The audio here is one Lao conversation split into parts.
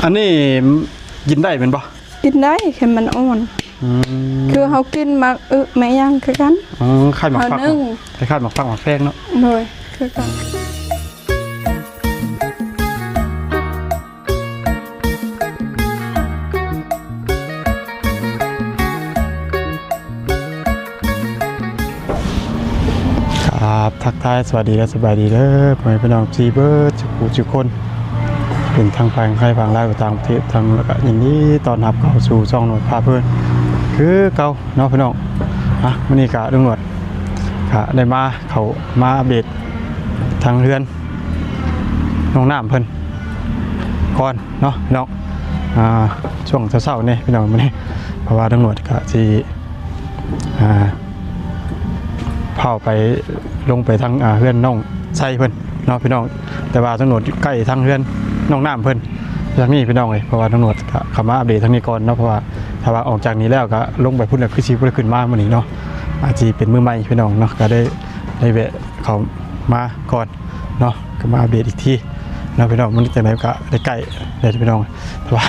ອັນນີ້ກິນໄດ້ແມ່ນບໍ່? ກິນໄດ້ ແຄ່ມັນອ່ອນ. ອືມ ຄືເຮົາກິນໝາກອຶໝາກຫຍັງຄືກັນ. ອໍ ຄ້າຍໝາກຝັກ ເຮົາໜຶ້ງ ຄ້າຍໆໝາກຝັກໝາກແຟງເນາະ. ໂດຍ ຄືກັນ. ຄັບ ທັກທາຍສະຫວັດດີ ແລະ ສະບາຍດີເດີ ພໍ່ແມ່ພີ່ນ້ອງທີ່ເບິດທຸກຜູ້ທຸກຄົນ ເປັນທັງຝັ່ງໄທຝັ່ງລາວ ຕ່າງປະເທດ ທັງ ແລ້ວກະຍິນດີຕ້ອນຮັບເຂົ້າສູ່ຊ່ອງໜວດພາເພີນຄືເກົ່າເນາະພີ່ນ້ອງ. ອ່ະ ມື້ນີ້ກະລຸງໜວດກະໄດ້ມາ ເຂົ້າມາອັບເດດທາງເຮືອນນ້ອງນ້ຳເພິ່ນກ່ອນເນາະພີ່ນ້ອງ. ອ່າ ຊ່ວງເຊົ້າໆນີ້ພີ່ນ້ອງ ມື້ນີ້ ເພາະວ່າລຸງໜວດກະຊິ ອ່າ ພາໄປ ລົງໄປທາງ ອ່າ ເຮືອນນ້ອງໄຊເພິ່ນເນາະພີ່ນ້ອງ. ແຕ່ວ່າທາງໂນ້ນຢູ່ໃກ້ທາງເຮືອນນ້ອງນ້ຳເພິ່ນທາງນີ້ພີ່ນ້ອງເອີຍ. ເພາະວ່າທາງໂນ້ນກະເຂົ້າມາອັບເດດທາງນີ້ກ່ອນເນາະ ເພາະວ່າຖ້າວ່າອອກຈາກນີ້ແລ້ວກະລົງໄປພຸ້ນແລ້ວ ຄືຊິບໍ່ໄດ້ຂຶ້ນມາມື້ນີ້ເນາະ ອາດຊິເປັນມື້ໃໝ່ພີ່ນ້ອງເນາະ. ກະໄດ້ ໄດ້ແວະເຂົ້າມາກ່ອນເນາະ ກະມາອັບເດດອີກທີເນາະພີ່ນ້ອງ. ມັນຈັ່ງໃດກະໄດ້ໃກ້ແລ້ວພີ່ນ້ອງ ເພາະວ່າ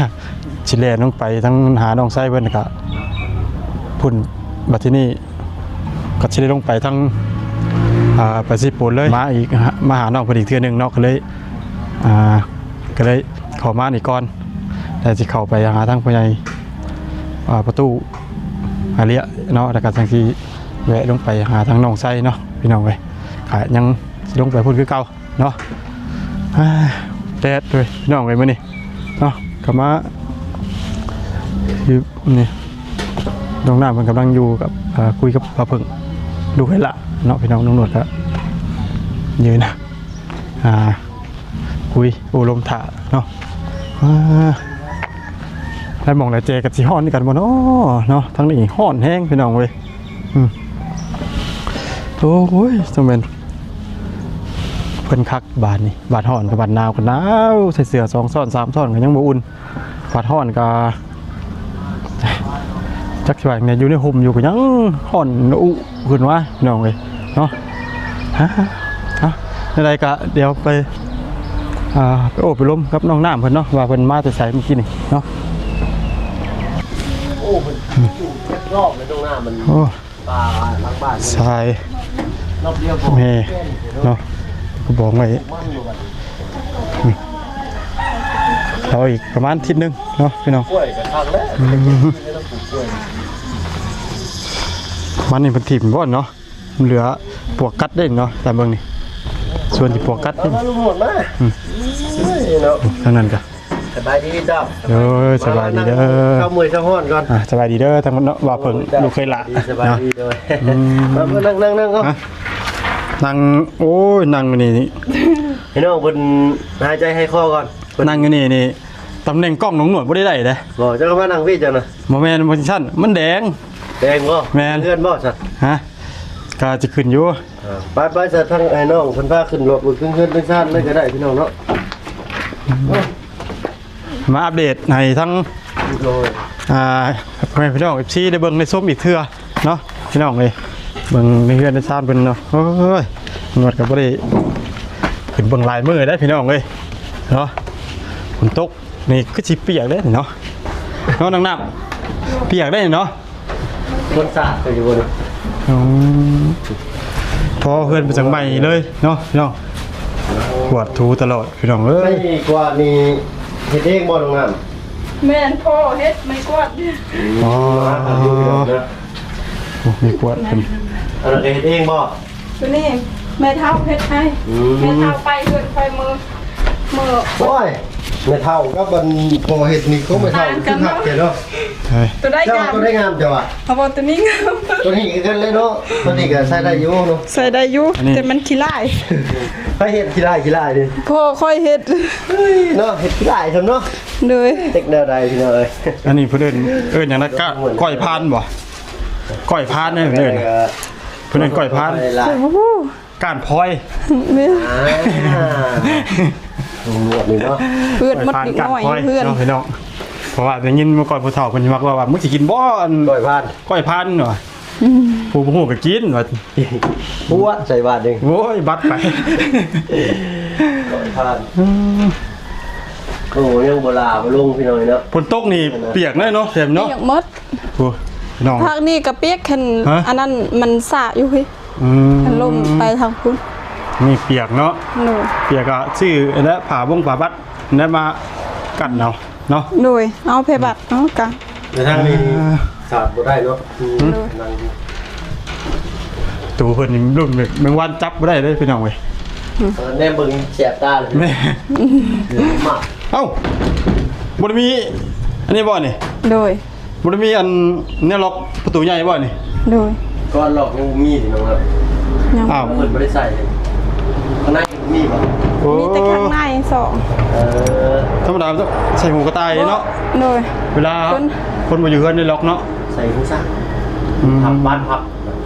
ຊິແລ່ນລົງໄປທາງຫານ້ອງໄຊເພິ່ນກະພຸ້ນ ບັດທີນີ້ກະຊິໄດ້ລົງໄປທາງ ອ່າ ປະຊາຊົນເລີຍ ມາອີກ ມາຫານ້ອງເພິ່ນອີກເທື່ອໜຶ່ງເນາະ. ກະເລີຍ ອ່າ ກະເລີຍເຂົ້າມານີ້ກ່ອນ ແລ້ວຊິເຂົ້າໄປຫາທາງພໍ່ໃຫຍ່ ອ່າ ປະຕູອາເລຍເນາະ ແລ້ວກະຈັ່ງຊິແວະລົງໄປຫາທາງນ້ອງໄຊເນາະພີ່ນ້ອງເອີຍ. ກະຍັງຊິລົງໄປພຸ້ນຄືເກົ່າ ເນາະ. ອ່າ ແດດເວີຍພີ່ນ້ອງເອີຍ ມື້ນີ້ເນາະ ກະມາ ຄືນີ້ ນ້ອງນ້ຳເພິ່ນກຳລັງຢູ່ກັບ ອ່າ ຄຸຍກັບປາເຜິ້ງ ລູກເອື້ອຍຫຼ້າເນາະພີ່ນ້ອງ. ນ້ອງໜວດກະຢືນ ອ່າ ຄຸຍໂອ້ລົມຖ້າເນາະ. ອ່າ ຫຼາຍໝ່ອງຫຼາຍແຈກະຊິຮ້ອນຄືກັນບໍ່ເນາະ ເນາະ. ທາງນີ້ຮ້ອນແຮງພີ່ນ້ອງເອີຍ. ອືມ ໂອ້ຍ ຕ້ອງແມ່ນເພິ່ນຄັກບາດນີ້ ບາດຮ້ອນກັບບາດໜາວກະໜາວ ໃສ່ເສື້ອສອງຊ້ອນສາມຊ້ອນກະຍັງບໍ່ອຸ່ນ ບາດຮ້ອນກະຈັກຊິວ່າຈັ່ງໃດ ຢູ່ໃນຮົ່ມຢູ່ກະຍັງຮ້ອນອຸຂຶ້ນມາພີ່ນ້ອງເອີຍເນາະ. ຮະ ຮະ ແນວໃດກະດຽວໄປ ອ່າ ໄປໂອ້ໄປລົມກັບນ້ອງນ້ຳເພິ່ນເນາະ ວ່າເພິ່ນມາແຕ່ໃສມື້ກີ້ນີ້ເນາະ. ໂອ້ ເພິ່ນຢູ່ເຈັດຮອບເລີຍ ນ້ອງນ້ຳມັນ ໂອ້ ປ່າຫຼັງບ້ານ ຊາຍ ຮອບດຽວ ແມ່ເນາະ ກະບອກໄວ້ ມັນຢູ່ບັດ ອືມ ເອົາອີກປະມານທິດໜຶ່ງເນາະພີ່ນ້ອງ. ກ້ວຍກະຄັກແລ້ວ ອືມ ມັນນີ້ເພິ່ນຖິ້ມບໍ່ເນາະ ເຫຼືອປວກກັດເດ້ເນາະ. ຕາມເບິ່ງນີ້ ສ່ວນທີ່ປວກກັດເດ້ ເອົາມາລົງໂຫດມາ ອືມ ເອີຍເນາະ ທາງນັ້ນກະ ສະບາຍດີເຈົ້າ. ໂດຍ ສະບາຍດີເດີ ເຊົາເມື່ອຍເຊົາຮ້ອນກ່ອນ. ອ່າ ສະບາຍດີເດີ ທາງເນາະ ວ່າເພິ່ນ ເຈົ້າ ລູກເອື້ອຍຫຼ້າ ສະບາຍດີ ເນາະ ໂດຍ ອືມ ມາ ມານັ່ງ ນັ່ງ ນັ່ງ ເອົາ ອ່ະ ນັ່ງ ໂອ້ຍ ນັ່ງຢູ່ນີ້ນີ້ ພີ່ນ້ອງເພິ່ນຫາຍໃຈຫາຍຄໍກ່ອນ. ນັ່ງຢູ່ນີ້ນີ້ ຕຳແໜ່ງກ້ອງນ້ອງໜວດບໍ່ໄດ້ໄດ້ເດ້ ບໍ່ ເຈົ້າກະມານັ່ງພີ້ເຈົ້ານະ. ບໍ່ແມ່ນ ບໍ່ຊັ້ນ ມັນແດງ ແດງບໍ່? ແມ່ນ ເຮືອນບໍ່ຊັ້ນ? ຮະ ກະຊິຂຶ້ນຢູ່. ເອີ ໄປໆ ຊະ ທາງອ້າຍນ້ອງເພິ່ນພາຂຶ້ນລົດ ຂຶ້ນເຮືອນຂຶ້ນຊານເລີຍກະໄດ້ພີ່ນ້ອງເນາະ. ມາອັບເດດໃຫ້ທັງ ໂດຍ ອ່າ ພໍ່ແມ່ພີ່ນ້ອງ ເອັຟຊີ ໄດ້ເບິ່ງໄດ້ຊົມອີກເທື່ອເນາະ ພີ່ນ້ອງເອີຍ. ເບິ່ງໃນເຮືອນໃນຊານເພິ່ນເນາະ ໂອ້ຍ ໜວດກະບໍ່ໄດ້ຂຶ້ນເບິ່ງຫຼາຍມື້ໄດ໋ ພີ່ນ້ອງເອີຍເນາະ. ຝົນຕົກ ນີ້ຄືຊິປຽກເດ້ນີ້ເນາະ ເນາະ ນ້ອງນ້ຳ ປຽກເດ້ນີ້ເນາະ. ຄົນສາດກະຢູ່ບໍ່ນີ້ ອືມ ພໍເຮືອນເປັນສັງໃໝ່ເລີຍເນາະ ພີ່ນ້ອງ ກວາດຖູຕະຫຼອດ ພີ່ນ້ອງເອີຍ. ໄມ້ກວາດນີ້ເຮັດເອງບໍ່ ນ້ອງນ້ຳ? ແມ່ນ ພໍ່ເຮັດໄມ້ກວາດ. ອໍ ໂອ້ ໄມ້ກວາດເພິ່ນ ອັນນັ້ນກະເຮັດເອງບໍ່? ໂຕນີ້ແມ່ເຖົ້າເຮັດໃຫ້. ອືມ ແມ່ເຖົ້າໄປເຮືອນໄປມື້ ມື້ ໂອ້ຍ ແມ່ເຖົ້າກັບອັນພໍ່ເຮັດນີ້ ຂອງແມ່ເຖົ້າຄືຄັກແທ້ເນາະ. ໂຕໃດງາມ ໂຕໃດງາມເຈົ້າວ່າ? ເອົາບໍ່ ໂຕນີ້ງາມ. ໂຕນີ້ຄືກັນເລີຍເນາະ ໂຕນີ້ກະໃຊ້ໄດ້ຢູ່ເນາະ ໃຊ້ໄດ້ຢູ່ ແຕ່ມັນຂີ້ລ້າຍ. ໃຜເຮັດຂີ້ລ້າຍ ຂີ້ລ້າຍນີ້? ພໍ່ຂ້ອຍເຮັດເນາະ ເຮັດຂີ້ລ້າຍຊ້ຳເນາະ. ໂດຍ ເຮັດແນວໃດພີ່ນ້ອງເອີຍ. ອັນນີ້ເພິ່ນເອີ້ນ ເອີ້ນຫຍັງນະ ກ້ອຍພານບໍ່? ກ້ອຍພານເດ້ ເພິ່ນເອີ້ນ ເພິ່ນເອີ້ນກ້ອຍພານ. ໂອ້ໂຫ ກ້ານພອຍ ແມ່ນ ອ່າ ນີ້ເນາະ ເພື່ອນໝົດເດັກນ້ອຍຢູ່ເຮືອນເນາະ ພີ່ນ້ອງ. ເພາະວ່າໄດ້ຍິນມາກ່ອນ ຜູ້ເຖົ້າເພິ່ນມັກເວົ້າວ່າ ມຶງຊິກິນບໍ່ ອັນ ກ້ອຍພານ ກ້ອຍພານວ່າ ອືມ ຜູ້ບໍ່ຮູ້ກະກິນວ່າ ປວດໃສ່ບາດນີ້ ໂອ້ຍ ບັດໄປ ກ້ອຍພານ. ອືມ ໂອ້ ຍັງບໍ່ຫຼ້າບໍ່ລົງພີ່ນ້ອງເນາະ ຝົນຕົກນີ້ປຽກເລີຍເນາະ ແຊມເນາະ ປຽກໝົດ ໂອ້ ພີ່ນ້ອງ ພາກນີ້ກໍປຽກ ຄັນ ຮະ ອັນນັ້ນມັນສະຢູ່ເຮີ້ຍ ອືມ ຄັນລົມໄປທາງພຸ້ນ ນີ້ປຽກເນາະ ໂດຍ ປຽກກໍຊື້ແລ້ວຜ້າບົງຜ້າບັດ ແລ້ວມາກັ້ນເອົາເນາະ ໂດຍ ເອົາຜ້າບັດເອົາກະ ແຕ່ທາງນີ້ ອ່າ ຂາດບໍ່ໄດ້ເນາະ ຄື ໂດຍ ນັ່ງຢູ່ ໂຕເພິ່ນນີ້ລຸ້ນແບບແມງວັນຈັບບໍ່ໄດ້ເດ້ພີ່ນ້ອງເອີຍ ອືມ ເອີ ແນມເບິ່ງແສບຕາເລີຍ ແມ່ນ ມາ ເອົ້າ ບໍ່ໄດ້ມີອັນນີ້ບໍ່ນີ້ ໂດຍ ບໍ່ໄດ້ມີອັນແນວລັອກປະຕູໃຫຍ່ບໍ່ນີ້ ໂດຍ ກ່ອນລັອກຍັງບໍ່ມີຕິນ້ອງເອີຍ ຍັງ ອ້າວ ເພິ່ນບໍ່ໄດ້ໃສ່ ຂ້າງໃນ ມີບໍ່ ໂອ້ ມີແຕ່ຂ້າງໃນສອງ ເອີ ທຳມະດາໃສ່ຫູກະຕ່າຍເນາະ ໂດຍ ເວລາຄົນ ຄົນບໍ່ຢູ່ເຮືອນໄດ້ລັອກເນາະ ໃສ່ຫູສັກ ອືມ ພັບບານພັບ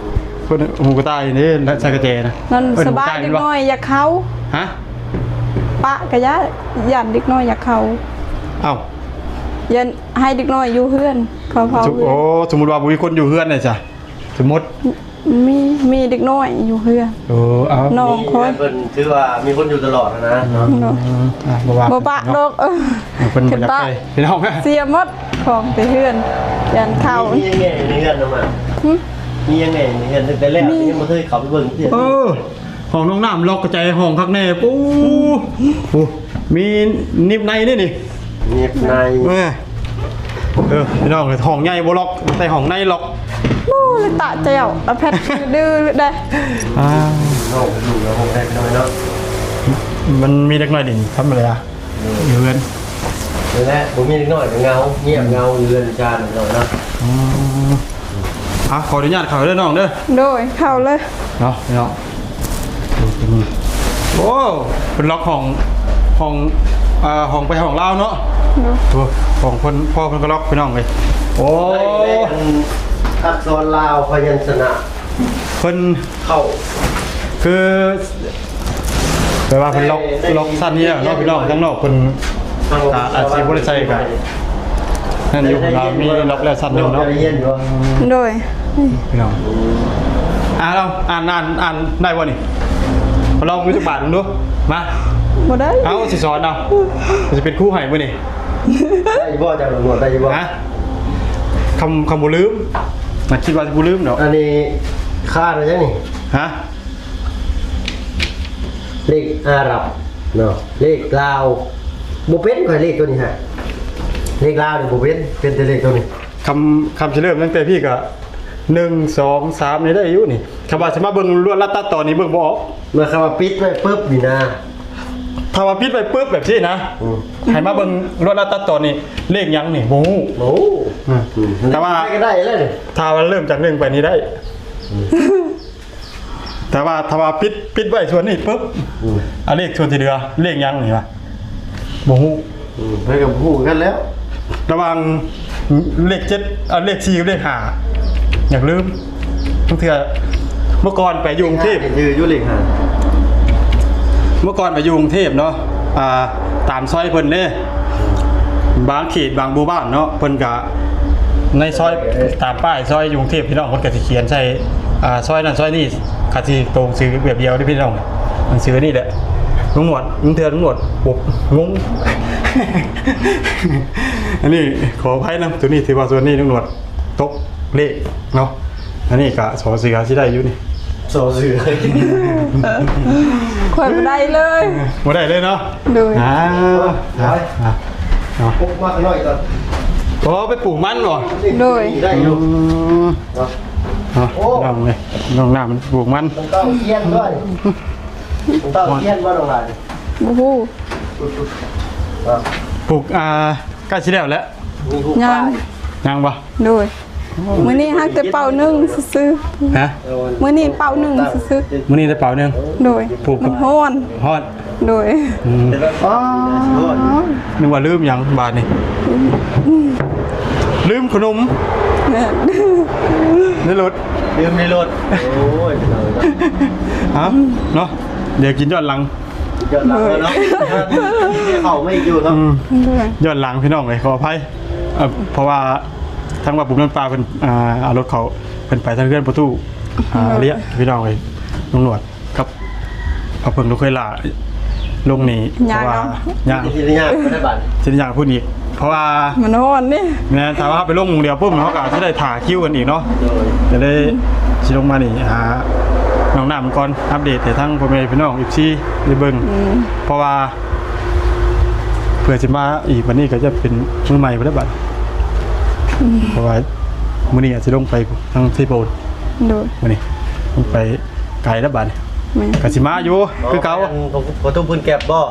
ເພິ່ນຫູກະຕ່າຍນີ້ໃສ່ກະແຈນະ ນັ້ນ ເອີ້ນ ສະບາຍ ຫູກະຕ່າຍ ເດັກນ້ອຍຢາກເຂົ້າ ຮະ ປະກະຢ້ານ ຢ້ານເດັກນ້ອຍຢາກເຂົ້າ ເອົ້າ ຢ້ານໃຫ້ເດັກນ້ອຍຢູ່ເຮືອນ ເຂົາເຝົ້າເຮືອນ ໂອ້ ສົມມຸດວ່າບໍ່ມີຄົນຢູ່ເຮືອນນີ້ຊະ ສົມມຸດ ມີ ມີເດັກນ້ອຍຢູ່ເຮືອນ ເອີ ເອົາ ນ້ອງຂ້ອຍ ເພິ່ນຖືວ່າມີຄົນຢູ່ຕະຫຼອດນະ ອືມ ເນາະ ອ່າ ບໍ່ວ່າ ບໍ່ປະດອກ ເອີ ເພິ່ນບໍ່ຢາກໃສ່ ພີ່ນ້ອງ ເສຍໝົດຂອງແຕ່ເຮືອນ ຢ້ານເຂົາ ມີຫຍັງແດ່ໃນເຮືອນນະ ຫຶ ມີຫຍັງແດ່ໃນເຮືອນ ຕັ້ງແຕ່ແລກ ມີ ຍັງບໍ່ເຄີຍເຂົ້າໄປເບິ່ງເທື່ອ ເອີ ຫ້ອງນ້ອງນ້ຳລັອກກະຈາຍຫ້ອງຄັກແນ່ ໂອ້ ໂອ້ ມີນິບໃນນີ້ນີ້ ເນບໃນ ເອີ ເອີ ພີ່ນ້ອງ ຫ້ອງໃຫຍ່ບໍ່ລັອກ ແຕ່ຫ້ອງໃນລັອກ ໂອ້ ລະຕະແຈ່ວ ຕະແພັດ ດື້ໄດ໋ ອ່າ ນ້ອງຢູ່ໃນຫ້ອງໃດພີ່ນ້ອງເນາະ ມັນມີເດັກນ້ອຍຫຼິ້ນທຳມະດາ ເອີ ຢູ່ເຮືອນ ນັ້ນແຫຼະ ບໍ່ມີເດັກນ້ອຍກໍເຫງົາ ງຽບເຫງົາຢູ່ເຮືອນຈານພີ່ນ້ອງເນາະ ອືມ ອ່ະ ຂໍອະນຸຍາດເຂົ້າເດີນ້ອງເດີ ໂດຍ ເຂົ້າເລີຍ ເນາະພີ່ນ້ອງ ໂອ້ ເພິ່ນລັອກຫ້ອງ ຫ້ອງ ອ່າ ຫ້ອງໄປຫ້ອງລາວເນາະ ໂດຍ ໂອ້ ຫ້ອງເພິ່ນ ພໍ່ເພິ່ນກໍລັອກພີ່ນ້ອງເອີຍ ໂອ້ ໄດ້ ໄດ້ອັນອັກສອນລາວ ພະຍັນຊະນະ ເພິ່ນເຂົ້າ ຄື ແປວ່າເພິ່ນລັອກ ໄດ້ ລັອກຊັ້ນນີ້ແລ້ວເນາະ ພີ່ນ້ອງ ທາງນອກເພິ່ນ ອ່າ ອາດຊິບໍ່ໄດ້ໃສ່ກະ ນັ້ນຢູ່ ເພິ່ນວ່າມີລັອກແລ້ວຊັ້ນໜຶ່ງເນາະ ໄດ້ຮຽນຢູ່ ໂດຍ ພີ່ນ້ອງ ອ່ານເອົາ ອ່ານ ອ່ານ ອ່ານໄດ້ບໍ່ນີ້ ລອງຢູ່ຈັກບາດເບິ່ງດູ ມາ ບໍ່ໄດ້ ເອົາ ຊິສອນເອົາ ຊິເປັນຄູໃຫ້ມື້ນີ້ ໄດ້ຢູ່ບໍ່ ເຈົ້າຕຳຫຼວດ ໄດ້ຢູ່ບໍ່ ຮະ ຄຳ ຄຳບໍ່ລືມ ນະ ຄິດວ່າຊິບໍ່ລືມດອກ ອັນນີ້ຄາດໄວ້ຫຍັງນີ້ ຮະ ເລກອາຣັບເນາະ ເລກລາວ ບໍ່ເປັນຂ້ອຍເລກໂຕນີ້ຮະ ເລກລາວນີ້ບໍ່ເປັນ ເປັນແຕ່ເລກໂຕນີ້ ຄຳ ຄຳຊິເລີ່ມຕັ້ງແຕ່ພີ້ກະ ໜຶ່ງ ສອງ ສາມ ນີ້ໄດ້ຢູ່ນີ້ ຄຳວ່າຊິມາເບິ່ງລວດລາດຕັດຕໍ່ນີ້ເບິ່ງບໍ່ອອກ ໝາຍຄວາມວ່າປິດໄວ້ປຶບນີ້ນະ ຖ້າວ່າປິດໄວ້ປຶບແບບຊີ້ນະ ອືມ ໃຫ້ມາເບິ່ງລວດລາດຕັດຕໍ່ນີ້ ເລກຫຍັງນີ້ ບໍ່ຮູ້ ບໍ່ຮູ້ ອືມ ອືມ ແຕ່ວ່າ ໄດ້ກໍໄດ້ແລ້ວນີ້ ຖ້າວ່າເລີ່ມຈາກໜຶ່ງໄປນີ້ໄດ້ ອືມ ແຕ່ວ່າຖ້າວ່າປິດ ປິດໄວ້ສ່ວນນີ້ປຶບ ອືມ ອັນເລກສ່ວນທີ່ເຫຼືອ ເລກຫຍັງນີ້ວະ ບໍ່ຮູ້ ອືມ ເພິ່ນກໍບໍ່ຮູ້ຄືກັນແລ້ວ ລະຫວ່າງເລກເຈັດ ເອີ ເລກສີ່ກັບເລກຫ້າ ຢາກລືມ ບາງເທື່ອ ເມື່ອກ່ອນໄປຢູ່ກຸງເທບ ເລກຫ້າ ຢູ່ ຢູ່ເລກຫ້າ ເມື່ອກ່ອນໄປຢູ່ກຸງເທບເນາະ ອ່າ ຕາມຊອຍເພິ່ນເດ້ ບາງເຂດບາງໝູ່ບ້ານເນາະ ເພິ່ນກະໃນຊອຍ ຕາມປ້າຍຊອຍຢູ່ກຸງເທບ ພີ່ນ້ອງເພິ່ນກະຊິຂຽນໃສ່ ອ່າ ຊອຍນັ້ນຊອຍນີ້ ກະຊິໂຕໜັງສືແບບດຽວເດ້ພີ່ນ້ອງ ໜັງສືນີ້ແຫຼະ ລຸງໜວດ ບາງເທື່ອລຸງໜວດ ໂອ້ ງົງ ອັນນີ້ຂໍອະໄພນຳ ໂຕນີ້ຖືວ່າສ່ວນນີ້ລຸງໜວດ ຕົກເລກເນາະ ອັນນີ້ກະ ສ ເສືອ ຊິໄດ້ຢູ່ນີ້ ສ ເສືອ ຂ້ອຍບໍ່ໄດ້ເລີຍ ບໍ່ໄດ້ເລີຍເນາະ ໂດຍ ອ່າ ໄດ້ ອ່າ ເນາະ ປຸກມາໜ້ອຍກ່ອນ ໂອ້ ໄປປູກມັນບໍ່ ໂດຍ ໄດ້ຢູ່ ອືມ ເນາະ ເນາະ ໂອ້ ນ້ອງເອີຍ ນ້ອງນ້ຳມັນປູກມັນ ມັນຕ້ອງຂຽນດ້ວຍ ມັນຕ້ອງຂຽນບໍ່ນ້ອງຫຼ້າ ບໍ່ຮູ້ ປູກ ອ່າ ໃກ້ຊິແລ້ວແຫຼະ ຍັງ ຍັງບໍ່ ໂດຍ ມື້ນີ້ຮັກແຕ່ເປົ່າໜຶ່ງຊື່ໆ ຮະ ມື້ນີ້ເປົ່າໜຶ່ງຊື່ໆ ມື້ນີ້ແຕ່ເປົ່າໜຶ່ງ ໂດຍ ປູກ ມັນຮ້ອນ ຮ້ອນ ໂດຍ ອືມ ອໍ ນຶກວ່າລືມຫຍັງບາດນີ້ ລືມຂະໜົມ ແມ່ນ ໃນລົດ ລືມໃນລົດ ໂອ້ຍ ເອົາເນາະ ດຽວກິນຍ້ອນຫຼັງ ຍ້ອນຫຼັງເນາະ ເຂົ້າມາອີກຢູ່ເນາະ ອືມ ໂດຍ ຍ້ອນຫຼັງພີ່ນ້ອງເອີຍ ຂໍອະໄພ ເອີ ເພາະວ່າທາງວ່າປຸກນ້ຳປາເພິ່ນ ອ່າ ເອົາລົດເຂົາ ເພິ່ນໄປທາງເຮືອນປະຕູ ອ່າ ໂດຍ ເລຍ ພີ່ນ້ອງເອີຍ ລຸງໜວດກັບ ພະເພິ່ງລູກເຂີຍຫຼ້າ ລົງນີ້ ຍາກ ເພາະວ່າ ເນາະ ຍາກ ຊິໄດ້ຍາກໄປໄດ້ບາດ ຊິໄດ້ຍາກພຸ້ນອີກ ເພາະວ່າ ມັນຮ້ອນເດ້ ແມ່ນ ຖ້າວ່າເຮົາໄປລົງໝ່ອງດຽວປຸບ ເຮົາກໍຊິໄດ້ຖ້າຄິວກັນອີກເນາະ ໂດຍ ກໍເລີຍຊິລົງມານີ້ຫານ້ອງນ້ຳກ່ອນ ອັບເດດໃຫ້ທາງພໍ່ແມ່ພີ່ນ້ອງ ເອັຟຊີ ໄດ້ເບິ່ງ ອືມ ເພາະວ່າ ເພື່ອຊິມາອີກ ບັດນີ້ກໍຈະເປັນມື້ໃໝ່ພຸ້ນແຫຼະບັດ ອືມ ເພາະວ່າມື້ນີ້ອາດຊິລົງໄປທາງເຊໂປນ ໂດຍ ມື້ນີ້ລົງໄປໄກແລ້ວບັດນີ້ ແມ່ນ ກໍຊິມາຢູ່ຄືເກົ່າ ອໍ ອັນພໍ່ຕູ້ເພິ່ນແກັບບໍ່?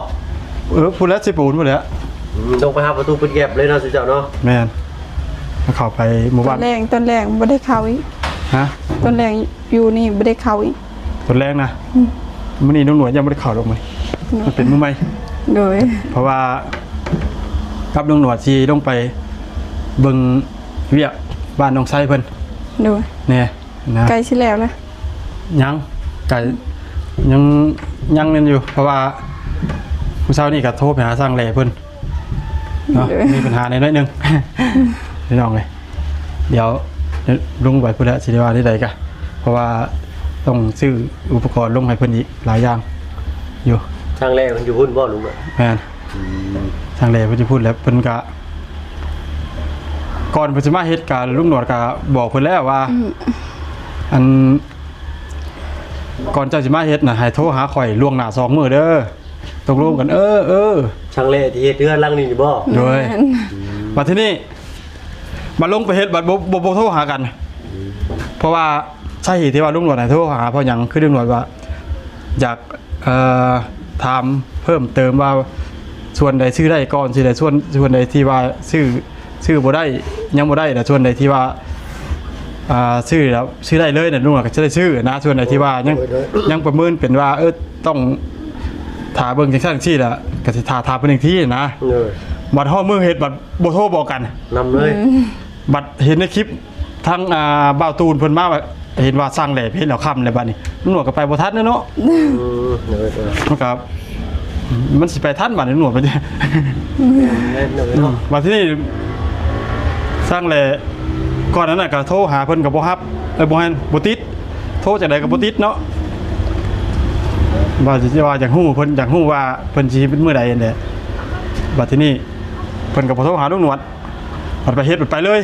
ເອີ ພຸ້ນແຫຼະ ເຊໂປນພຸ້ນແຫຼະ ອືມ ລົງໄປຫາພໍ່ຕູ້ເພິ່ນແກັບເລີຍເນາະ ເຈົ້າເນາະ ແມ່ນ ເຂົ້າໄປໝູ່ບ້ານ ຕອນແລງ ຕອນແລງບໍ່ໄດ້ເຂົ້າອີກ ຮະ? ຕອນແລງຢູ່ນີ້ບໍ່ໄດ້ເຂົ້າອີກ ຕອນແລງນະ ອືມ ມື້ນີ້ລຸງໜວດຍັງບໍ່ໄດ້ເຂົ້າດອກ ມື້ນີ້ ໂດຍ ມັນເປັນມື້ໃໝ່ ໂດຍ ເພາະວ່າກັບລຸງໜວດຊິລົງໄປເບິ່ງວຽກບ້ານນ້ອງໄຊເພິ່ນ ໂດຍ ແນ່ນະ ໃກ້ຊິແລ້ວລະ ຍັງ ກະຍັງ ຍັງນັ້ນຢູ່ ເພາະວ່າມື້ເຊົ້ານີ້ກໍໂທໄປຫາຊ່າງແຫຼເພິ່ນເນາະ ໂດຍ ມີບັນຫາໜ້ອຍໜຶ່ງ ພີ່ນ້ອງເອີຍ ດຽວລົງໄປພຸ້ນແຫຼະ ຊິໄດ້ວ່າແນວໃດກະ ເພາະວ່າຕ້ອງຊື້ອຸປະກອນລົງໃຫ້ເພິ່ນອີກຫຼາຍຢ່າງຢູ່ ຊ່າງແຫຼເພິ່ນຢູ່ພຸ້ນບໍ່ລຸງ? ແມ່ນ ອືມ ຊ່າງແຫຼເພິ່ນຢູ່ພຸ້ນ ແລ້ວເພິ່ນກະ ກ່ອນເພິ່ນຊິມາເຮັດກະ ລຸງໜວດກະບອກເພິ່ນແລ້ວວ່າ ອືມ ອັນ ກ່ອນເຈົ້າຊິມາເຮັດນະ ໃຫ້ໂທຫາຂ້ອຍລ່ວງໜ້າສອງມື້ເດີ ຕົກລົງກັນ ເອີ ເອີ ຊ່າງແຫຼທີ່ເຮັດເຮືອນຫຼັງນີ້ນີ້ບໍ່? ໂດຍ ແມ່ນ ບັດທີນີ້ ບັດລົງໄປເຮັດ ບັດບໍ່ ບໍ່ ບໍ່ໂທຫາກັນ ອືມ ເພາະວ່າສາເຫດທີ່ວ່າລຸງໜວດໃຫ້ໂທຫາ ເພາະຫຍັງ? ຄືລຸງໜວດວ່າຢາກ ເອີ ຖາມເພີ່ມເຕີມວ່າ ສ່ວນໃດຊື້ໄດ້ກ່ອນ ຊິໄດ້ ສ່ວນ ສ່ວນໃດທີ່ວ່າຊື້ ຊື້ບໍ່ໄດ້ ຍັງບໍ່ໄດ້ ແລະ ສ່ວນໃດທີ່ວ່າ ອ່າ ຊື້ແລ້ວ ຊື້ໄດ້ເລີຍນະ ລຸງກໍຈະໄດ້ຊື້ນະ ສ່ວນໃດທີ່ວ່າຍັງ ໂດຍ ໂດຍ ຍັງປະເມີນເປັນວ່າ ເອີ ຕ້ອງຖ້າເບິ່ງຈັ່ງຊັ້ນຈັ່ງຊີ້ລະ ກໍຊິຖ້າ ຖ້າເພິ່ນອີກທີນະ ໂດຍ ບັດຮອດມື້ເຮັດ ບັດບໍ່ໂທບອກກັນນຳເລີຍ ອືມ ບັດເຫັນໃນຄລິບ ທາງ ອ່າ ບ່າວຕູນເພິ່ນມາ ເຫັນວ່າຊ່າງແຫຼໄປເຮັດແລ້ວຄ່ຳແລ້ວ ບັດນີ້ລຸງໜວດກໍໄປບໍ່ທັນແລ້ວເນາະ ອືມ ໂດຍ ໂດຍ ມັນກໍ ມັນຊິໄປທັນບັດນີ້ ໜວດໄປ ແມ່ນເນາະ ອືມ ບັດທີນີ້ຊ່າງແຫຼ ກ່ອນນັ້ນນະກໍໂທຫາເພິ່ນກໍບໍ່ຮັບ ເອີ ບໍ່ແມ່ນ ບໍ່ຕິດ ໂທຈັ່ງໃດກໍບໍ່ຕິດເນາະ ວ່າຊິວ່າຢາກຮູ້ ເພິ່ນຢາກຮູ້ວ່າເພິ່ນຊິເປັນມື້ໃດຫັ້ນແຫຼະ ບັດທີນີ້ເພິ່ນກໍບໍ່ໂທຫາລຸງໜວດ ບັດໄປເຮັດ ບັດໄປເລີຍ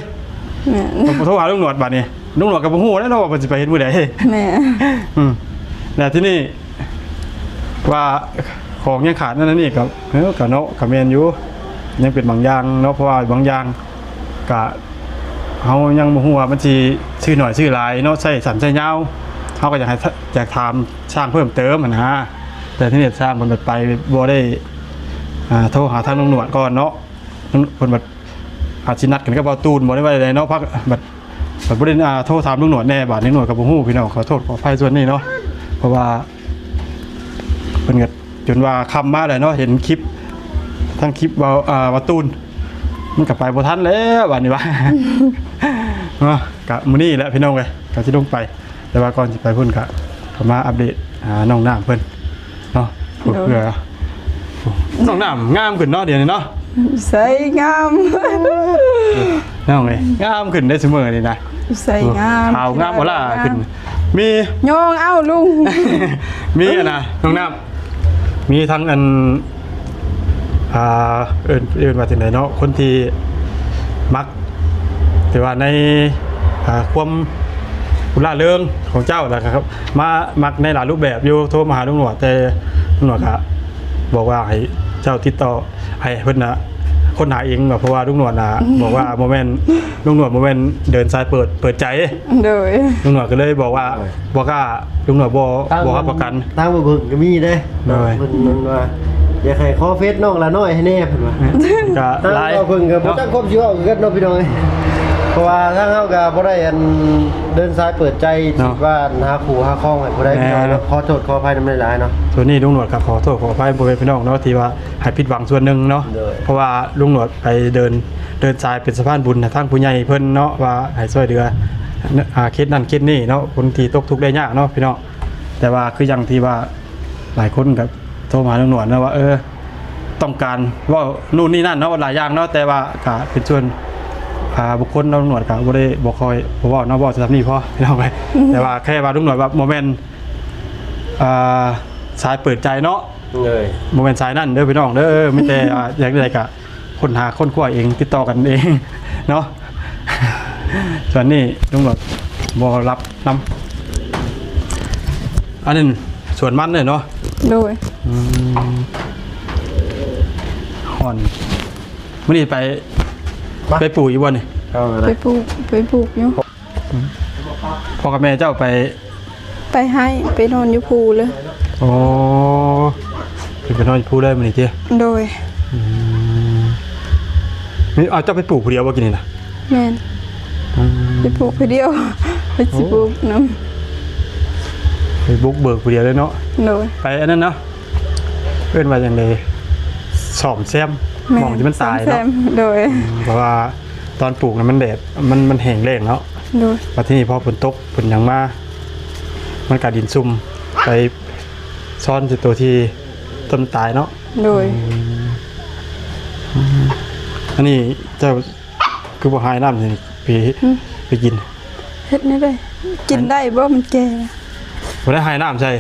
ແມ່ນ ບໍ່ໂທຫາລຸງໜວດ ບັດນີ້ລຸງໜວດກໍບໍ່ຮູ້ແລ້ວເນາະວ່າເພິ່ນຊິໄປເຮັດມື້ໃດ ແມ່ນ ອືມ ແລ້ວທີນີ້ ວ່າຂອງຍັງຂາດນັ້ນອັນນີ້ກໍ ເອີ ກໍເນາະ ກໍແມ່ນຢູ່ ຍັງເປັນບາງຢ່າງເນາະ ເພາະວ່າບາງຢ່າງກະ ເຮົາຍັງບໍ່ຮູ້ວ່າມັນຊິຊື້ໜ້ອຍຊື້ຫຼາຍເນາະ ໃຊ້ສັ້ນໃຊ້ຍາວ ເຮົາກໍຢາກໃຫ້ ຢາກຖາມຊ່າງເພີ່ມເຕີມຫັ້ນນະ ແຕ່ທີນີ້ຊ່າງເພິ່ນໄປບໍ່ໄດ້ ອ່າ ໂທຫາທາງລຸງໜວດກ່ອນເນາະ ເພິ່ນບັດອາດຊິນັດກັນກັບບ່າວຕູນບໍ່ໄດ້ວ່າໃດເນາະ ພັກບັດ ບັດບໍ່ໄດ້ ອ່າ ໂທຖາມລຸງໜວດແດ່ ບາດນີ້ໜວດກໍບໍ່ຮູ້ ພີ່ນ້ອງ ຂໍໂທດຂໍອະໄພສ່ວນນີ້ເນາະ ເພາະວ່າເພິ່ນກໍຈົນວ່າຄ່ຳມາແລ້ວເນາະ ເຫັນຄລິບ ທັງຄລິບເວົ້າ ອ່າ ວ່າຕູນ ມັນກໍໄປບໍ່ທັນແລ້ວ ບາດນີ້ວ່າ ເນາະ ກະມື້ນີ້ແຫຼະ ພີ່ນ້ອງເອີຍ ກະຊິລົງໄປ ແຕ່ວ່າກ່ອນຊິໄປພຸ້ນກະ ກໍມາອັບເດດຫານ້ອງນ້ຳເພິ່ນເນາະ ໂດຍ ເພື່ອ ນ້ອງນ້ຳງາມຂຶ້ນເນາະ ດຽວນີ້ເນາະ ໃສງາມ ນ້ອງເອີຍ ງາມຂຶ້ນໄດ້ຊຸມື້ນີ້ນະ ໃສງາມ ຂາວງາມ ອອຣາຂຶ້ນ ມີ ຍ່ອງເອົາລຸງ ມີອັນນະ ນ້ອງນ້ຳ ມີທັງອັນ ອ່າ ເອີ້ນ ເອີ້ນວ່າຈັ່ງໃດເນາະ ຄົນທີ່ມັກ ແຕ່ວ່າໃນ ອ່າ ຄວາມ ຜູ້ລ່າເລີງຂອງເຈົ້າ ແລ້ວກໍມາມັກໃນຫຼາຍຮູບແບບຢູ່ ໂທມາຫາລຸງໜວດ ແຕ່ລຸງໜວດກະບອກວ່າໃຫ້ເຈົ້າຕິດຕໍ່ ໃຫ້ເພິ່ນນະຄົ້ນຫາເອງ ເພາະວ່າລຸງໜວດນະ ອືມ ບອກວ່າບໍ່ແມ່ນ ລຸງໜວດບໍ່ແມ່ນເດີນສາຍເປີດ ເປີດໃຈ ໂດຍ ລຸງໜວດກໍເລີຍບອກວ່າ ໂດຍ ບໍ່ກ້າ ລຸງໜວດບໍ່ ທາງ ບໍ່ຮັບປະກັນ ທາງບໍ່ເບິ່ງກໍມີເດ້ ໂດຍ ເພິ່ນນັ້ນວ່າ ຢາກໃຫ້ຂໍເຟສນ້ອງລານ້ອຍໃຫ້ແດ່ ເພິ່ນວ່າ ກໍຫຼາຍ ທາງບໍ່ເບິ່ງກໍບໍ່ຈັກຄວາມຊິເວົ້າຄືກັນເນາະ ພີ່ນ້ອງເອີຍ ເພາະວ່າທາງເຮົາກໍບໍ່ໄດ້ອັນເດີນສາຍເປີດໃຈ ເນາະ ທີ່ວ່າຫາຄູ່ຫາຄອງໃຫ້ຜູ້ໃດ ແມ່ນ ພີ່ນ້ອງເນາະ ຂໍໂທດຂໍອະໄພນຳຫຼາຍໆເນາະ ສ່ວນນີ້ລຸງໜວດກໍຂໍໂທດຂໍອະໄພພໍ່ແມ່ພີ່ນ້ອງເນາະ ທີ່ວ່າໃຫ້ຜິດຫວັງສ່ວນໜຶ່ງເນາະ ໂດຍ ເພາະວ່າລຸງໜວດໄປເດີນ ເດີນສາຍເປັນສະພານບຸນໃຫ້ທາງຜູ້ໃຫຍ່ເພິ່ນເນາະ ວ່າໃຫ້ຊ່ວຍເຫຼືອ ອ່າ ເຂດນັ້ນເຂດນີ້ເນາະ ຄົນທີ່ຕົກທຸກໄດ້ຍາກເນາະ ພີ່ນ້ອງ ແຕ່ວ່າຄືຢ່າງທີ່ວ່າ ຫຼາຍຄົນກໍໂທມາຫາລຸງໜວດເນາະວ່າ ເອີ ຕ້ອງການເວົ້າໂນ່ນນີ້ນັ້ນເນາະ ຫຼາຍຢ່າງເນາະ ແຕ່ວ່າກໍເປັນສ່ວນ ອ່າ ບຸກຄົນເນາະ ລຸງໜວດກໍບໍ່ໄດ້ ບໍ່ຄ່ອຍ ບໍ່ເວົ້າເນາະ ເວົ້າສ່ຳນີ້ພໍ ພີ່ນ້ອງເອີຍ ແຕ່ວ່າແຄ່ວ່າລຸງໜວດວ່າບໍ່ແມ່ນ ອ່າ ສາຍເປີດໃຈເນາະ ເລີຍ ບໍ່ແມ່ນສາຍນັ້ນເດີພີ່ນ້ອງເດີ ມີແຕ່ ອ່າ ຢາກໄດ້ກະຄົ້ນຫາຄົ້ນຄວ້າເອງ ຕິດຕໍ່ກັນເອງເນາະ. ສ່ວນນີ້ລຸງຫຼອດບໍ່ຮັບນຳ. ອັນນັ້ນສວນມັນເດ້ເນາະ. ໂດຍ. ອືມ ຮ້ອນ. ມື້ນີ້ໄປ ໄປປູກຢູ່ບໍ່ນີ້? ເອົາ ໄປປູກ ໄປປູກຢູ່. ອືມ ພໍ່ກັບແມ່ເຈົ້າໄປ ໄປໄຮ່ ໄປນອນຢູ່ພູເລີຍ. ອໍ ໄປນອນຢູ່ພູເລີຍມື້ນີ້ຕິ? ໂດຍ. ອືມ ນີ້ ເອົາ ເຈົ້າໄປປູກຜູ້ດຽວບໍ່ກີ້ນີ້ນະ? ແມ່ນ. ອືມ ໄປປູກຜູ້ດຽວ ໄປຊິບຸກນຳ ໄປບຸກເບີກຜູ້ດຽວເລີຍເນາະ. ໂດຍ. ໄປອັນນັ້ນເນາະ ເອີ້ນວ່າຫຍັງເດ ສ້ອມແຊມ ແມ່ນ ໝ່ອງທີ່ມັນຕາຍເນາະ. ໂດຍ. ອືມ ເພາະວ່າຕອນປູກນະມັນແດດ ມັນ ມັນແຫ້ງແລ້ງເນາະ. ໂດຍ. ບັດທີນີ້ພໍຝົນຕົກ ຝົນຫຍັງມາ ມັນກະດິນຊຸ່ມ ໄປຊ້ອນໃສ່ໂຕທີ່ຕົ້ນຕາຍເນາະ. ໂດຍ. ອືມ ອັນນີ້ເຈົ້າຄືບໍ່ຫາຍນ້ຳໃສ່ນີ້ ໄປ ອືມ ໄປກິນ? ເຮັດແນວໃດ? ກິນໄດ້ບໍ່? ມັນແກ່. ບໍ່ໄດ້ຫາຍນ້ຳໃສ່.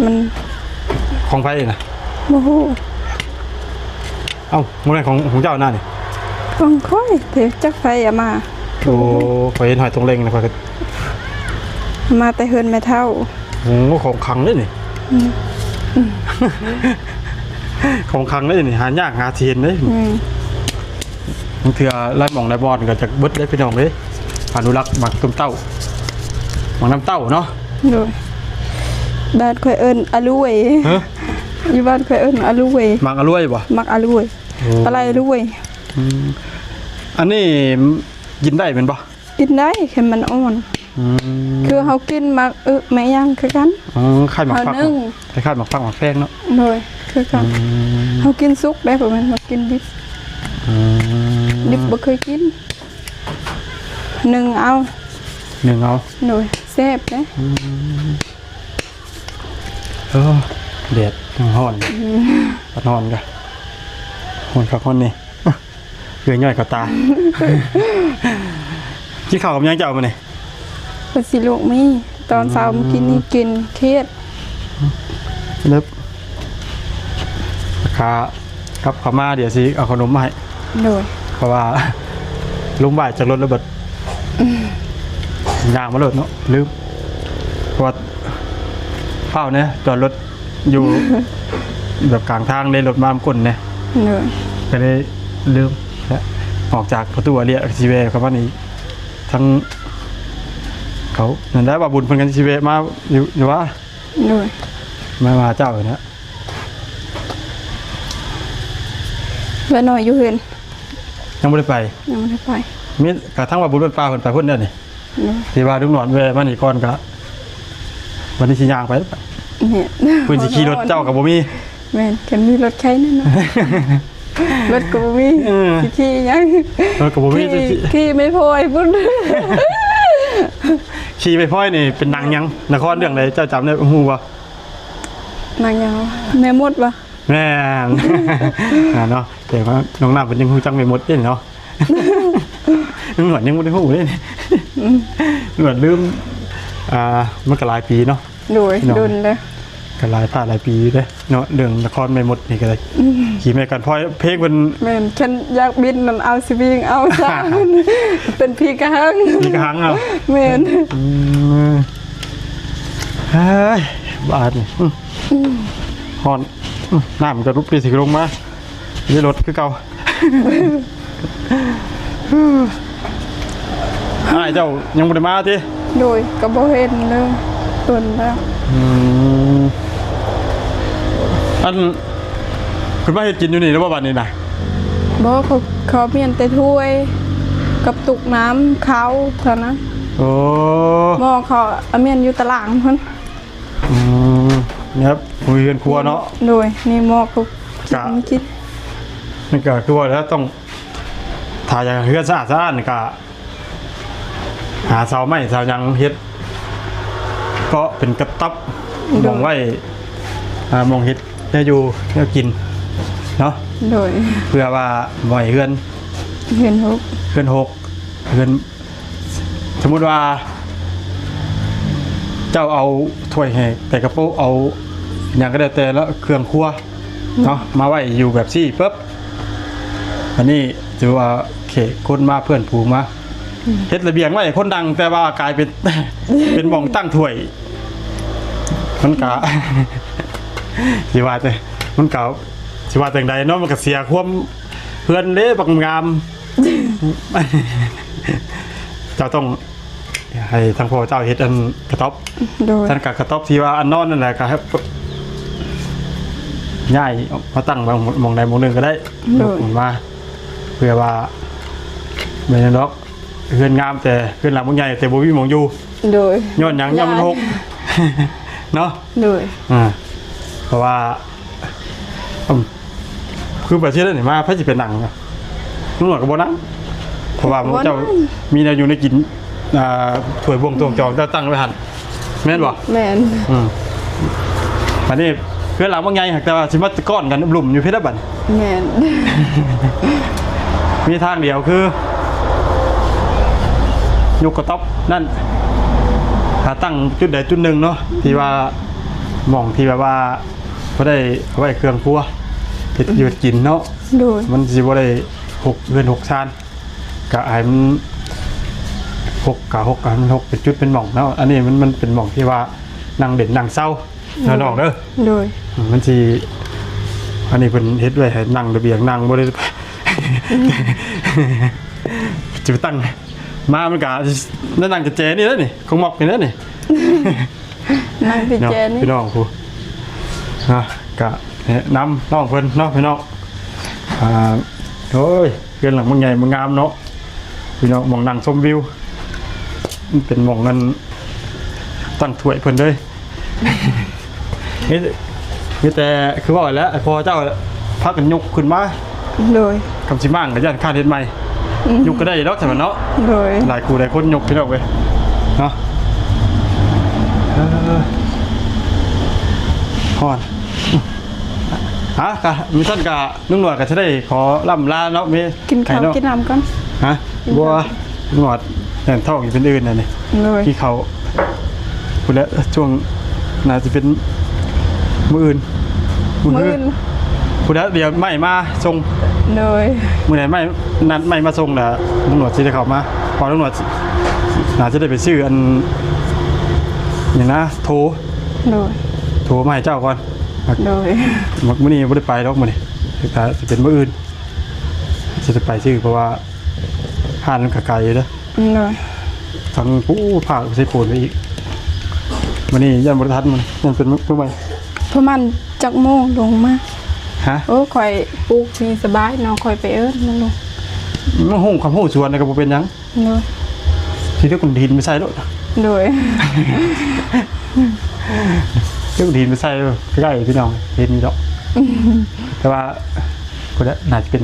ມັນ ຂອງໃຜນະ? ບໍ່ຮູ້. ເອົ້າ ບໍ່ແມ່ນຂອງ ຂອງເຈົ້ານະນີ້? ຂອງຂ້ອຍ ແຕ່ຈັກໃຜເອົາມາ. ໂອ້ ຂ້ອຍເຫັນຫອຍຕົງເລັງນະ ຂ້ອຍກໍ ມາແຕ່ເຮືອນແມ່ເຖົ້າ. ໂອ້ ຂອງຄັງເດ້ນີ້. ອືມ ຂອງຄັງເດ້ນີ້ ຫາຍາກຫາຊິເຫັນເດ້. ອືມ ບາງເທື່ອຫຼາຍໝ່ອງຫຼາຍບ່ອນກໍຈະເບິດເດ້ພີ່ນ້ອງເອີຍ. ອະນຸລັກໝາກຕົ້ນເຕົ້າ ໝາກນ້ຳເຕົ້າເນາະ. ໂດຍ. ບ້ານຂ້ອຍເອີ້ນອະລວຍ. ຮະ? ຢູ່ບ້ານຂ້ອຍເອີ້ນອະລວຍ. ໝາກອະລວຍບໍ່? ໝາກອະລວຍ. ໂອ້ ປາໄລອະລວຍ. ອືມ ອັນນີ້ກິນໄດ້ແມ່ນບໍ່? ກິນໄດ້ ແຄ່ມັນອ່ອນ. ອືມ ຄືເຮົາກິນໝາກອຶ ໝາກຫຍັງຄືກັນ. ອໍ ຄ້າຍໝາກຝັກ ຄ້າຍໝາກຝັກ ໝາກແຟງເນາະ. ໂດຍ ຄືກັນ. ອືມ ເຮົາກິນສຸກໄດ້ ບໍ່ແມ່ນວ່າກິນດິບ. ອືມ ດິບບໍ່ເຄີຍກິນ. ໜຶ້ງເອົາ. ໜຶ້ງເອົາ. ໂດຍ ແຊບເດ້. ອືມ ໂອ້ ແດດຍັງຮ້ອນ. ອືມ ພັດຮ້ອນກະ ຮ້ອນຄັກຮ້ອນແນ່. ເອີ ຍ້ອຍເຂົ້າຕາ. ກິນເຂົ້າກັບຫຍັງເຈົ້າມື້ນີ້? ເພິ່ນຊິລວກໝີ່ ຕອນເຊົ້າ ອືມ ມື້ກີ້ນີ້ກິນຄຽດ. ເລີບ ຄ່າກັບເຂົ້າມາ ດຽວຊິເອົາຂະໜົມມາໃຫ້. ໂດຍ. ເພາະວ່າລົງບ່າຍຈາກລົດແລ້ວບັດ ອືມ ຍ່າງມາໂລດເນາະ ລືມ. ເພາະວ່າຟ້າວແດ່ ຈອດລົດ ຢູ່ແບບກາງທາງເດ້ ລົດມານຳກົ້ນເດ້. ໂດຍ. ກໍເລີຍລືມ ອອກຈາກປະຕູອາເລຍ ຊິແວ່ເຂົ້າມານີ້ ທັງເຂົານັ້ນແຫຼະ ວ່າບຸນເພິ່ນກໍຊິແວ່ມາຢູ່ ຢູ່ວ່າ. ໂດຍ. ມາຫາເຈົ້ານີ້ນະ. ແວ່ໜ້ອຍຢູ່ເຮືອນ. ຍັງບໍ່ໄດ້ໄປ? ຍັງບໍ່ໄດ້ໄປ. ມີກະທັງວ່າບຸນວັດປ່າເພິ່ນໄປພຸ້ນແລ້ວນີ້. ໂດຍ. ທີ່ວ່າລຸງໜອນແວ່ມານີ້ກ່ອນກະ ວັນນີ້ຊິຍ່າງໄປ. ແມ່ນ. ເພິ່ນຊິຂີ່ລົດເຈົ້າກໍບໍ່ມີ. ແມ່ນ ຄັນມີລົດໄຄແນ່ເນາະ. ລົດກໍບໍ່ມີ. ເອີ ຊິຂີ່ຫຍັງ? ລົດກໍບໍ່ມີ. ຂີ່ ຂີ່ໄມ້ພອຍພຸ້ນ. ຂີ່ໄມ້ພອຍນີ້ເປັນໜັງຫຍັງ? ລະຄອນເລື່ອງໃດ ເຈົ້າຈຳໄດ້ ຮູ້ບໍ່? ໜັງຫຍັງ? ແມ່ມົດບໍ່? ແມ່ນ ອ່າເນາະ ແຕ່ວ່ານ້ອງນ້ຳເພິ່ນຍັງຮູ້ຈັກແມ່ມົດເດ້ເນາະ. ນ້ອງໜວດຍັງບໍ່ໄດ້ຮູ້ເດ້. ອືມ ໜວດລືມ ອ່າ ມັນກໍຫຼາຍປີເນາະ. ໂດຍ ເນາະ ດົນແລ້ວ ກໍຫຼາຍພາດຫຼາຍປີເດ້ເນາະ ເລື່ອງລະຄອນແມ່ມົດນີ້ກໍໄດ້. ອືມ ຂີ່ແມ່ກັນພອຍ ເພງເພິ່ນ. ແມ່ນ ຄັນຢາກບິນນັ້ນ ເອົາສະວິງ ເອົາສາ ເປັນຜີກະຫັງ ຜີກະຫັງເອົາ. ແມ່ນ. ອືມ ເຮີ້ຍ ບາດນີ້ ອືມ ອືມ ຮ້ອນ. ອືມ ນ້ຳກໍລຸກປີຊິລົງມາຢູ່ລົດຄືເກົ່າ. ອ້າຍເຈົ້າຍັງບໍ່ໄດ້ມາຕິ? ໂດຍ ກໍບໍ່ເຫັນເລີຍ ດົນແລ້ວ. ອືມ ອັນ ເພິ່ນມາເຮັດກິນຢູ່ນີ້ແລ້ວບໍ່ບັດນີ້ນະ? ບໍ່ ເຂົາ ເຂົາມ້ຽນແຕ່ຖ້ວຍກັບຕຸກນ້ຳເຂົ້າເທົ່ານັ້ນ. ໂອ້ ໝໍ້ເຂົາ ອາ ມ້ຽນຢູ່ຕາລ່າງພຸ້ນ. ອືມ ນີ້ ມີເຮືອນຄົວເນາະ. ໂດຍ ນີ້ໝໍ້ກໍ ກະ ກິນ ກິນ ມັນກະຄືວ່າແລ້ວ ຕ້ອງ ຖ້າຢາກເຮືອນສະອາດສະອ້ານກະ ຫາເສົາໄມ້ເສົາຫຍັງເຮັດ ເກາະເປັນກັບຕັບ ໂດຍ ໝ່ອງໄວ້ ອ່າ ໝ່ອງເຮັດແນວຢູ່ແນວກິນເນາະ. ໂດຍ ເພື່ອວ່າບໍ່ໃຫ້ເຮືອນ ເຮືອນຫົກ ເຮືອນຫົກ ເຮືອນ ສົມມຸດວ່າ ເຈົ້າເອົາຖ້ວຍໃຫ້ແຕ່ກະໂປະ ເອົາ ຫຍັງກໍແລ້ວແຕ່ລະເຄື່ອງຄົວເນາະ ມາໄວ້ຢູ່ແບບຊີ້ປຶບ ອັນນີ້ຖືວ່າແຂກຄົນມາ ເພື່ອນຝູງມາ ເຮັດລະບຽງໄວ້ໃຫ້ຄົນນັ່ງ ແຕ່ວ່າກາຍເປັນ ເປັນໝ່ອງຕັ້ງຖ້ວຍ ມັນກະ ຊິວ່າແຕ່ ມັນກະ ຊິວ່າຈັ່ງໃດເນາະ ມັນກະເສຍຄວາມເຮືອນເດ້ບັກງາມ ເຈົ້າຕ້ອງ ໃຫ້ທາງພໍ່ເຈົ້າເຮັດອັນກະຕ໊ອບ ໂດຍ ທ່ານກະກະຕ໊ອບທີ່ວ່າອັນນອນນັ້ນແຫຼະ ກະໃຫ້ຍ້າຍມາຕັ້ງໝ່ອງ ໝ່ອງໃດໝ່ອງໜຶ່ງກໍໄດ້ ໂດຍ ຍົກມັນມາ ເພື່ອວ່າ ແມ່ນຫຍັງດອກ ເຮືອນງາມແຕ່ເຮືອນຫຼັງບັກໃຫຍ່ ແຕ່ບໍ່ມີໝ່ອງຢູ່ ໂດຍ ຍ້ອນຫຍັງ? ຍ້ອນມັນຮົກເນາະ ໂດຍ ອ່າ ເພາະວ່າ ອືມ ຄືໄປຊິໄດ້ນີ້ມາ ໃຜຊິໄປນັ່ງ? ລຸງໜວດກໍບໍ່ນັ່ງ ເພາະວ່າໝູ່ເຈົ້າມີແນວຢູ່ແນວກິນ ອ່າ ຖ້ວຍບ່ວງ ຖ້ວຍຈອງ ເຈົ້າຕັ້ງໄວ້ຫັ້ນ ແມ່ນບໍ່? ແມ່ນ ອືມ ບັດນີ້ເຮືອນຫຼັງບັກໃຫຍ່ ແຕ່ວ່າຊິມາກ້ອນກັນລຸ່ມໆຢູ່ພີ້ລະບັດ ແມ່ນ ມີທາງດຽວຄື ຍົກກະຕ໊ອບນັ້ນ ຫາຕັ້ງຈຸດໃດຈຸດໜຶ່ງເນາະ ທີ່ວ່າ ໝ່ອງທີ່ແບບວ່າ ບໍ່ໄດ້ເອົາໄວ້ເຄື່ອງຄົວ ເຮັດຢູ່ເຮັດກິນເນາະ ໂດຍ ມັນຊິບໍ່ໄດ້ຮົກເຮືອນຮົກຊານ ກະໃຫ້ມັນຮົກ ກະຮົກ ໃຫ້ມັນຮົກເປັນຈຸດເປັນໝ່ອງເນາະ ອັນນີ້ມັນ ມັນເປັນໝ່ອງທີ່ວ່ານັ່ງຫຼິ້ນນັ່ງເຊົາ ໂດຍ ເດີນ້ອງເດີ ໂດຍ ອືມ ມັນຊິ ອັນນີ້ເພິ່ນເຮັດໄວ້ໃຫ້ນັ່ງລະບຽງ ນັ່ງບໍ່ໄດ້ ອືມ ຈະໄປຕັ້ງ ມາມັນກະໄດ້ນັ່ງແຈນີ້ແຫຼະນີ້ ຂອງມັກນີ້ແຫຼະນີ້ ນັ່ງແຈນີ້ ເນາະ ພີ່ນ້ອງຜູ້ ເນາະ ກະແນະນຳນ້ອງເພິ່ນເນາະ ພີ່ນ້ອງ ອ່າ ໂອ້ຍ ເຮືອນຫຼັງມັນໃຫຍ່ມັນງາມເນາະ ພີ່ນ້ອງ ໝ່ອງນັ່ງຊົມວິວ ມັນເປັນໝ່ອງອັນ ຕັ້ງຖ້ວຍເພິ່ນເລີຍ ມີ ມີແຕ່ຄືເວົ້າແຫຼະ ໃຫ້ພໍ່ເຈົ້າພາກັນຍົກຂຶ້ນມາ ໂດຍ ຄຳຊິມ້າງກໍຢ້ານຄານເຮັດໃໝ່ ອືມ ຍົກກໍໄດ້ດອກຊັ້ນເນາະ ໂດຍ ຫຼາຍຄູ່ຫຼາຍຄົນຍົກ ພີ່ນ້ອງເອີຍເນາະ ເອີ ຮ້ອນ ອ່ະ ກະມີຊັ້ນກະ ລຸງໜວດກໍຈະໄດ້ຂໍລ່ຳລາເນາະ ມີ ກິນເຂົ້າ ໃຫ້ເນາະ ກິນນ້ຳກ່ອນ ຮະ ກິນ ບໍ່ ເຂົ້າ ໜວດແໜ້ນທ້ອງຢູ່ເປັນອື່ນນະນີ້ ໂດຍ ກິນເຂົ້າ ພຸ້ນແຫຼະ ຊ່ວງ ໜ້າຈະເປັນມື້ອື່ນ ມື້ອື່ນ ພຸ້ນແຫຼະ ດຽວໄມ້ມາສົ່ງ ໂດຍ ມື້ໃດໄມ້ ນັດໄມ້ມາສົ່ງແລ້ວ ລຸງໜວດຊິໄດ້ເຂົ້າມາ ເພາະລຸງໜວດ ໜ້າຈະໄດ້ໄປຊື້ອັນ ຫຍັງນະ ໂທ ໂດຍ ໂທມາໃຫ້ເຈົ້າກ່ອນ ໂດຍ ມື້ນີ້ບໍ່ໄດ້ໄປດອກ ມື້ນີ້ ກໍຊິເປັນມື້ອື່ນ ຊິໄດ້ໄປຊື້ ເພາະວ່າຮ້ານມັນກໍໄກເດ້ ໂດຍ ທັງຜູ້ພາກໃສ່ໂພນໄປອີກ ມື້ນີ້ຢ້ານບໍ່ໄດ້ທັນ ມັນຍັງເປັນມື້ໃໝ່ ປະມານຈັກໂມງລົງມາ ຮະ ໂອ້ ຂ້ອຍປູກນີ້ສະບາຍ ນ້ອງຂ້ອຍໄປເອີ້ນມັນລົງ ມັນຮູ້ຄຳຮູ້ສວນກໍບໍ່ເປັນຫຍັງ ໂດຍ ຊິເອົາກ້ອນຫີນໄປໃສ່ໂລດ ໂດຍ ເອົາກ້ອນຫີນໄປໃສ່ ໃກ້ໆ ພີ່ນ້ອງ ເຫັນຢູ່ດອກ ແຕ່ວ່າ ພຸ້ນແຫຼະ ໜ້າຈະເປັນ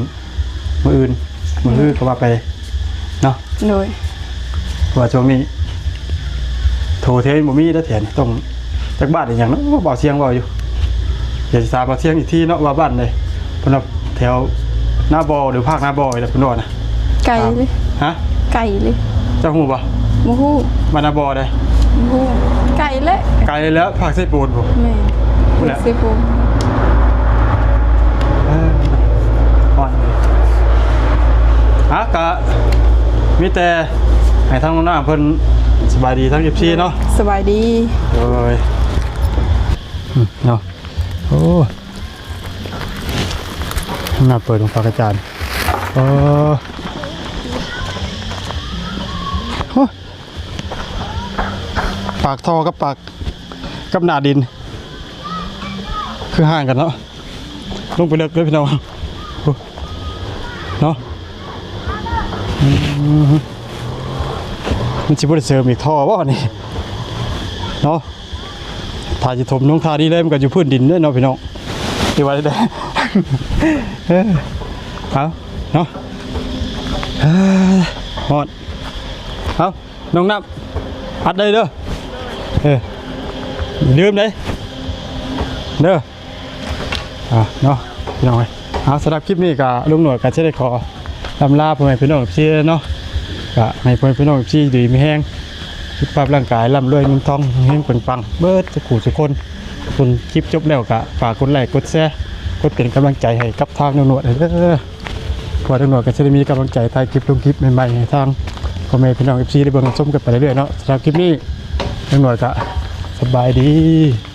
ມື້ອື່ນ ມື້ຮື ອືມ ກໍວ່າໄປເນາະ ໂດຍ ເພາະວ່າຊ່ວງນີ້ ໂທເທບໍ່ມີເດ້ ແຖວນີ້ ຕ້ອງ ຈັກບ້ານອີ່ຫຍັງເນາະ ເວົ້າສຽງເວົ້າຢູ່ ດຽວຊິຖາມວ່າສຽງອີກທີເນາະ ວ່າບ້ານໃດ ເພິ່ນວ່າແຖວນາບໍ່ ຫຼືພາກນາບໍ່ນີ້ແຫຼະ ເພິ່ນວ່ານະ ໄກເລີຍ ຮະ ໄກເລີຍ ເຈົ້າຮູ້ບໍ່? ບໍ່ຮູ້ ບ້ານນາບໍ່ໃດ ບໍ່ຮູ້ ໄກແຫຼະ ໄກແລ້ວ ພາກເຊໂປນພຸ້ນ ແມ່ນ ພຸ້ນແຫຼະ ເຊໂປນ ເອີ ຮ້ອນ ຮະ ກະມີແຕ່ໃຫ້ທາງນ້ອງເພິ່ນສະບາຍດີທາງ ເອັຟຊີ ເນາະ ສະບາຍດີ ໂດຍ ອືມ ເນາະ ໂອ້ ໜ້າເປີດຂອງພະອາຈານ ເອີ ໂອ້ ປາກທໍ່ກັບປາກ ກັບໜ້າດິນ ຄືຫ່າງກັນເນາະ ລົງໄປເລິກເດີພີ່ນ້ອງ ເນາະ ອືມ ມັນຊິບໍ່ໄດ້ເສີມອີກທໍ່ບໍ່ນີ້ ເນາະ ຖ້າຊິຖົມລົງທ່ານີ້ເລີຍ ມັນກໍຢູ່ພື້ນດິນເດ້ເນາະ ພີ່ນ້ອງ ຊິວ່າໄດ້ ເອີ ເອົາເນາະ ເອີ ຮອດ ເອົາ ນ້ອງນ້ຳ ອັດໄດ້ເດີ ເອີ ຢ່າລືມເດ້ ເດີ ອ່າ ເນາະ ພີ່ນ້ອງເອີຍ ເອົາ ສຳລັບຄລິບນີ້ກໍລຸງໜວດກໍຈະໄດ້ຂໍລ່ຳລາພໍ່ແມ່ພີ່ນ້ອງ ເອັຟຊີ ເນາະ ກໍໃຫ້ພໍ່ແມ່ພີ່ນ້ອງ ເອັຟຊີ ຢູ່ດີມີແຮງ ສຸຂະພາບຮ່າງກາຍ ລ່ຳລວຍເງິນທອງ ເຮັງໆ ປັງໆ ເບິດທຸກຜູ້ທຸກຄົນ ເບິ່ງຄລິບຈົບແລ້ວກະຝາກກົດໄລ້ກົດແຊ ກົດເປັນກຳລັງໃຈໃຫ້ກັບທາງລຸງໜວດເດີ ເພື່ອລຸງໜວດກໍຈະໄດ້ມີກຳລັງໃຈຖ່າຍຄລິບລົງຄລິບໃໝ່ໆ ໃຫ້ທາງພໍ່ແມ່ພີ່ນ້ອງ ເອັຟຊີ ໄດ້ເບິ່ງໄດ້ຊົມກັນໄປເລື້ອຍໆເນາະ. ສຳລັບຄລິບນີ້ລຸງໜວດກໍສະບາຍດີ.